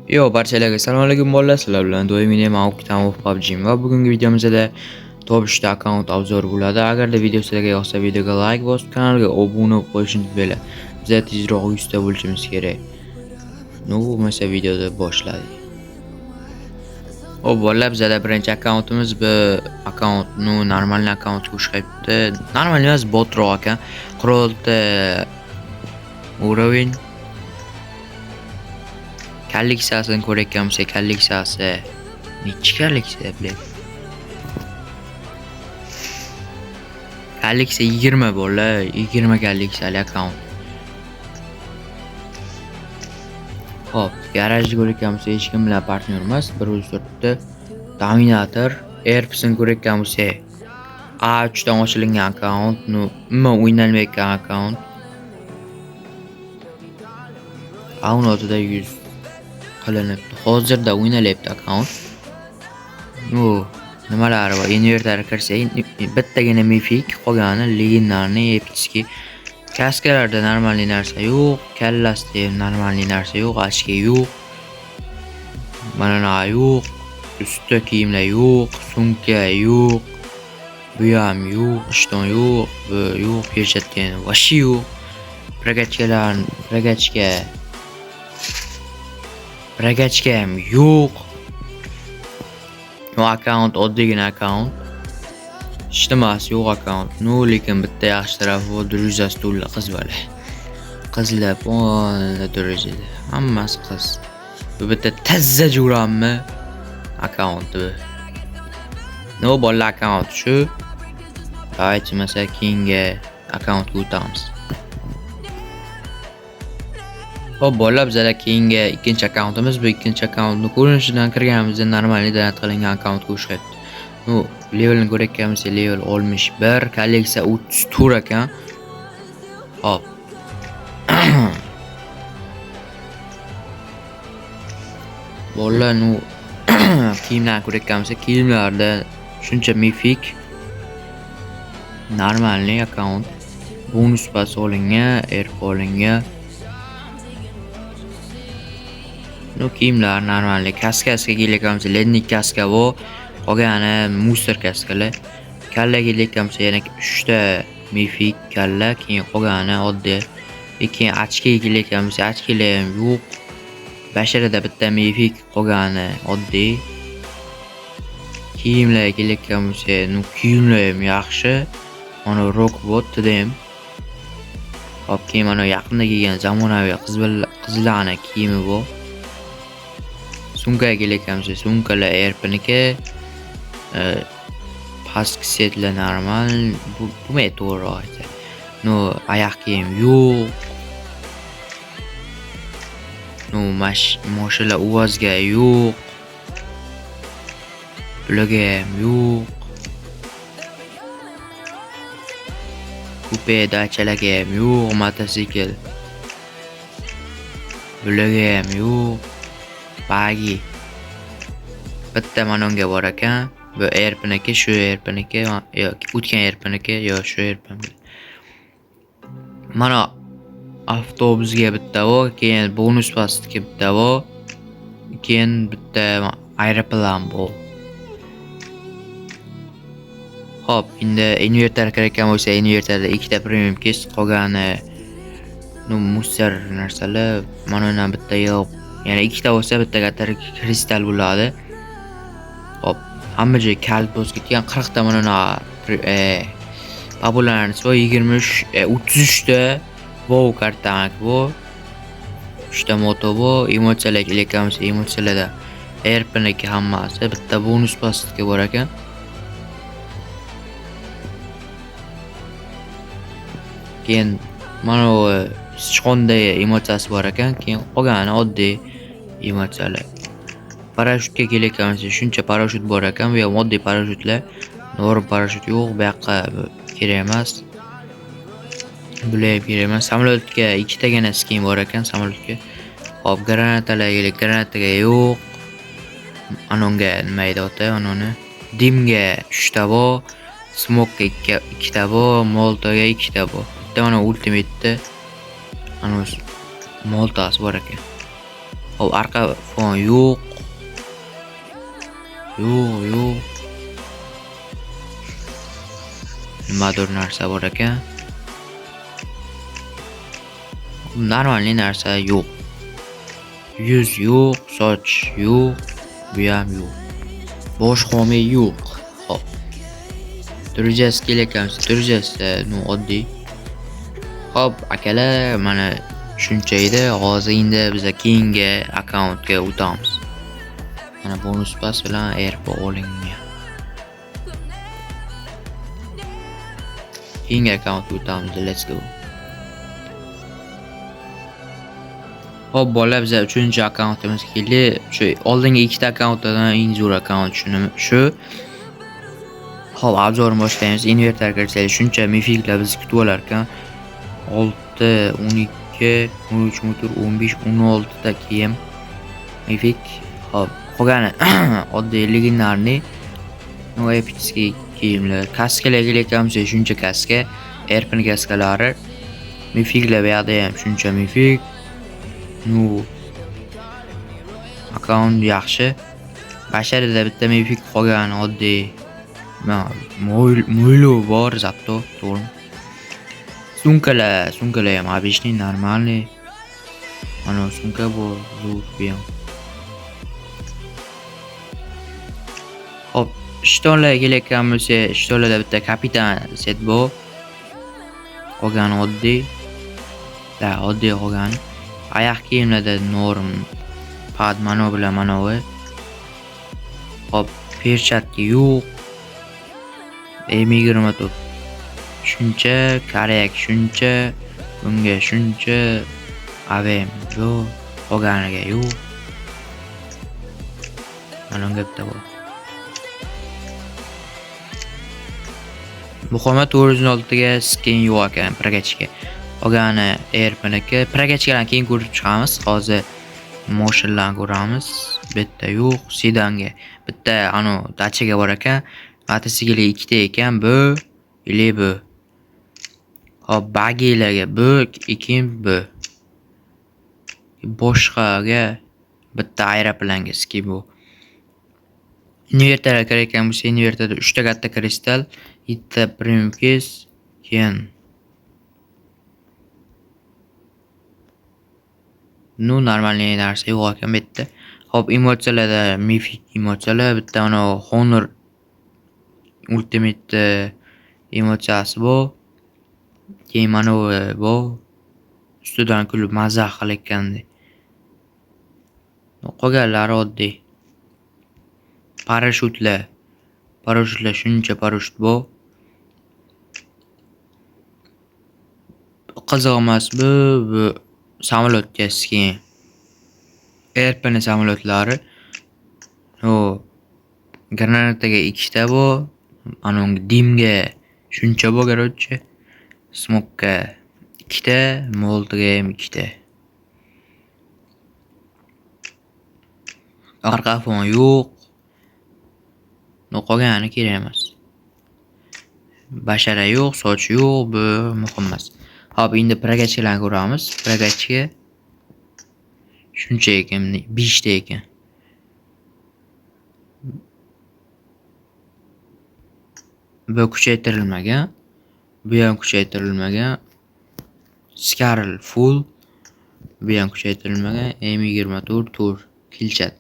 Yo, barchalarga assalomu alaykum bolalar, sizlar bilan doimgidek men O'ktamov PUBG va bugungi videomizda top 3 ta akkaunt obzor bo'ladi. Agarda video sizlarga yoqsa, videoga like bosib, kanalga obuna bo'lib qo'yishni unutmanglar. Biz tezroq 100 ta bo'lishimiz kerak. Ну, bo'lmasa videoni boshladik. Xo'p, bolalar, bizada birinchi akkauntimiz bu akkaunt, ну, нормальный akkauntga o'xshayapti. Normal emas, botroq ekan. 46 уровень. Kolleksiyasini ko'rayotgan bo'lsak, kolleksiyasi nechi kolleksiya, блядь? Kolleksiya 20 bola, 20 kolleksiyali akkaunt. Xo'p, garajni ko'rayotgan bo'lsak, hech kim bilan partnyor emas, 104 ta Dominator, Airpsini ko'rayotgan bo'lsak, A3 dan ochilingan akkaunt, ну, umuman o'ynalmayotgan akkaunt. A16 da 100 qilinibdi. Hozirda o'ynalyapti akkaunt. Ну, nimalari bor? Inventarga kirsak, bittagina mifik, qolgani legendarniy, epический. Kaskalarda normalniy narsa yo'q, kallasida ham normalniy narsa yo'q, ochki yo'q. Mana yo'q, ustida kiyimlar yo'q, sumka yo'q. Bu ham yo'q, ishton yo'q, bu yo'q, perchatka вообще yo'q. Prokachkalar, prokachka. Prokachka ham yo'q. Bu akkaunt oddiygina akkaunt. Hech nimasi yo'q akkaunt. Ну, lekin bitta yaxshi tarafi bor, druzasi to'la qiz bola. Qizlar polni druzida. Hammasi qiz. Bu bitta tazza jo'ramni akkaunti bu. Ну, bolalar, akkaunt shu. Давайте mesela keyingi akkauntga o'tamiz. Xo'p, bolalar, bizada keyingi ikkinchi akkauntimiz. Bu ikkinchi akkauntni ko'rinishidan kirganimizda normalniy donat qilingan akkauntga o'xshayapti. Ну, levelni ko'rayotgan bo'lsak, level 61, kolleksiya 34 ekan. Xo'p. Bolalar, ну, kiyimlarni ko'rayotgan bo'lsak, kiyimlarda shuncha mifik, normalniy akkaunt. Bonus pas olingan, RP olingan. Ну, kiyimlar normalniy. Kaskasiga kelayotgan bo'lsa, lednik kaska bu, qolgani musor kaskalar. Kallaga kelayotgan bo'lsa, yana 3 ta mifik kalla, keyin qolgani oddiy. Keyin ochkiga kelayotgan bo'lsa, ochkilar ham yo'q. Basharada bitta mifik, qolgani oddiy. Kiyimlarga kelayotgan bo'lsa, ну, kiyimlar ham yaxshi. Mana Rockbot ham. Hop, keyin mana yaqinda kelgan zamonaviy qizlarning kiyimi bu. Sumkaga kelayotgan bo'lsa, sumkalar RPniki. Pastki setlar normal. Bu bo'lmaydi to'g'riroq aytsak. Ну, oyoq kiyim yo'q. Ну, mashina UAZga yo'q. Bularga ham yo'q. Kupe dachalarga ham yo'q, mototsikl. Bularga ham yo'q. Bagi. Bitta manonga bor ekan. Bu RPniki, shu RPniki, yo'q, o'tgan RPniki, yo shu RPniki. Mana avtobusga bitta bor, keyin bonus pastga bitta bor. Keyin bitta aeroplan bor. Xo'p, endi invertar kerakkan bo'lsa, invertarda ikkita premium kes, qolgani ну, musor narsalar. Mana undan bitta yo'q. Ya'ni ikkita bo'lsa, bitta qator kristal bo'ladi. Xo'p, hamma joy kalit bo'lib ketgan. 40 ta mana populyarnisi bor, 23, 33 ta WoW kartank bor. 3 ta moto bor, emotsiyalar kelayotgan bo'lsa, emotsiyalarda RPniki hammasi, bitta bonus pastga bor ekan. Keyin mana bu sichqonday emotsiyasi bor ekan, keyin qolgani oddiy emotsiyalar. Parashyutga kelayotgan bo'lsa, shuncha parashyut bor ekan, bu ham oddiy parashyutlar. Norm parashyut yo'q, bu yoqqa kerak emas. Bular ham kerak emas. Samolyotga ikkitagina skin bor ekan samolyotga. Xo'p, granatalarga kelaylik, granataga yo'q. Anonga nima edi oti, anoni? Dimga 3 ta bor, smokka 2 ta bor, moltoga 2 ta bor. Bitta mana ultimate'da ana moltasi bor ekan. Hop, arqa fon yo'q. Yo'q, yo'q. Nimadir narsa bor ekan. Normalniy narsa yo'q. Yuz yo'q, soch yo'q, bu ham yo'q. Bosh homiy yo'q. Hop. Drujasi kelayotgan, drujasi ну oddiy. Hop, akalar, mana shuncha edi. Hozir endi biz keyingi akkauntga o'tamiz. Mana bonus pas bilan RP olingan. Keyingi akkauntga o'tamiz. Let's go. Hop, bolalar, biz 3-akkauntimiz keldi. Shu oldingi ikkita akkauntlardan eng zo'r akkaunt shu. Hop, obzorni boshlaymiz. Inventarga kirsak, shuncha mifiklar bizni kutib olar ekan. 6, 12, 13, 14, 15, 16 ta kiyim. Mifik. Hop, qolgani oddiy legendarniy, ну, epический kiyimlar. Kaskalar kelayotgan bo'lsa, shuncha kaska, RP'ning kaskalari. Mifiklar bu yoqda ham shuncha mifik. Ну, akkaunt yaxshi. Basharada bitta mifik qolgan oddiy. Mo'ylov bor, zato, to'g'rimi? Sumkalar, sumkalar ham обычный, нормальный. Mana sumka bu zo'r bu ham. Hop, ishtonlarga kelayotgan bo'lsa, ishtonlarda bitta kapitan set bor. Qolgani oddiy. Da, oddiy qolgani. Oyoq kiyimlarda norm pad mano bilan manovi. Hop, perchatka yo'q. M24 shuncha, karyak shuncha, bunga shuncha, AVM yo'q, qolganiga yo'q. Mana unga bitta bor. Muhimi 406 ga skin yo'q ekan prokachka. Qolgani RPniki. Prokachkalarni keyin ko'rib chiqamiz. Hozir moshinlarni ko'ramiz. Bitta yo'q, sedanga bitta anu dachaga bor ekan. Mototsiklga ikkita ekan, bu ili bu. Hop, bagilarga bu, keyin bu. Boshqaga bitta aeroplanga skin bu. Invertorga kirayotgan bo'lsa, invertorda 3 ta katta kristal, 7 ta premium case, keyin ну normalniy narsa yo'q ekan bu yerda. Hop, emotsiyalarda mifik emotsiyalar, bitta ana Honor Ultimate emotsiyasi bor. Keyin mana bu bor. Ustidan kulib mazax qilayotgandek. Qolganlari oddiy. Parashyutlar. Parashyutlar shuncha parashyut bor. Qiziq emas bu, bu samolyotga skin. RP'ning samolyotlari. O granataga ikkita bor. Ana unga dimga shuncha bor, короче. Smokka ikkita, moltaga ham ikkita. Arqa fon yo'q. No qolgani kerak emas. Bashara yo'q, soch yo'q, bu muhim emas. Hop, endi prokachkalarni ko'ramiz. Prokachka shuncha ekan, 5 ta ekan. Bu kuchaytirilmagan. Bu ham kuchaytirilmagan. Skarl full. Bu ham kuchaytirilmagan. M24 to'rt kilchat.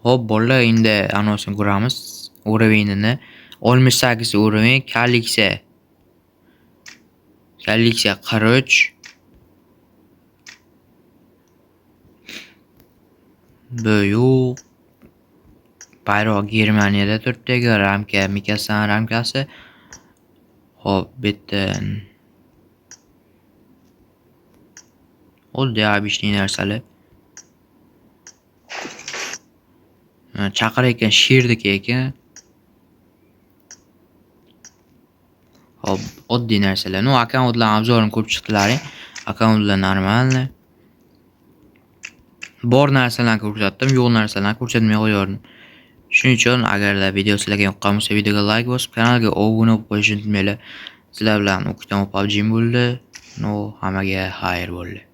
Hop, bolalar, endi anosini ko'ramiz. Уровенini 68 уровень, kolleksiya. Kolleksiya 43. Bu yo'q. Bayroq Germaniyada turibdi, ramka Mikasan ramkasi. Hop, bu yerda oddiy обычный narsalar. Chaqirayotgan sherdiki ekan. Hop, oddiy narsalar. Ну, akkauntlar obzorini ko'rib chiqdilaring. Akkauntlar normalni. Bor narsalarni ko'rsatdim, yo'q narsalarni ko'rsatmay qo'yardim. Shuning uchun agarda video sizlarga yoqqan bo'lsa, videoga like bosib, kanalga obuna bo'lib qo'yishni unutmanglar. Sizlar bilan O'ktam PUBG bo'ldi. No, hammaga xayr bo'ldi.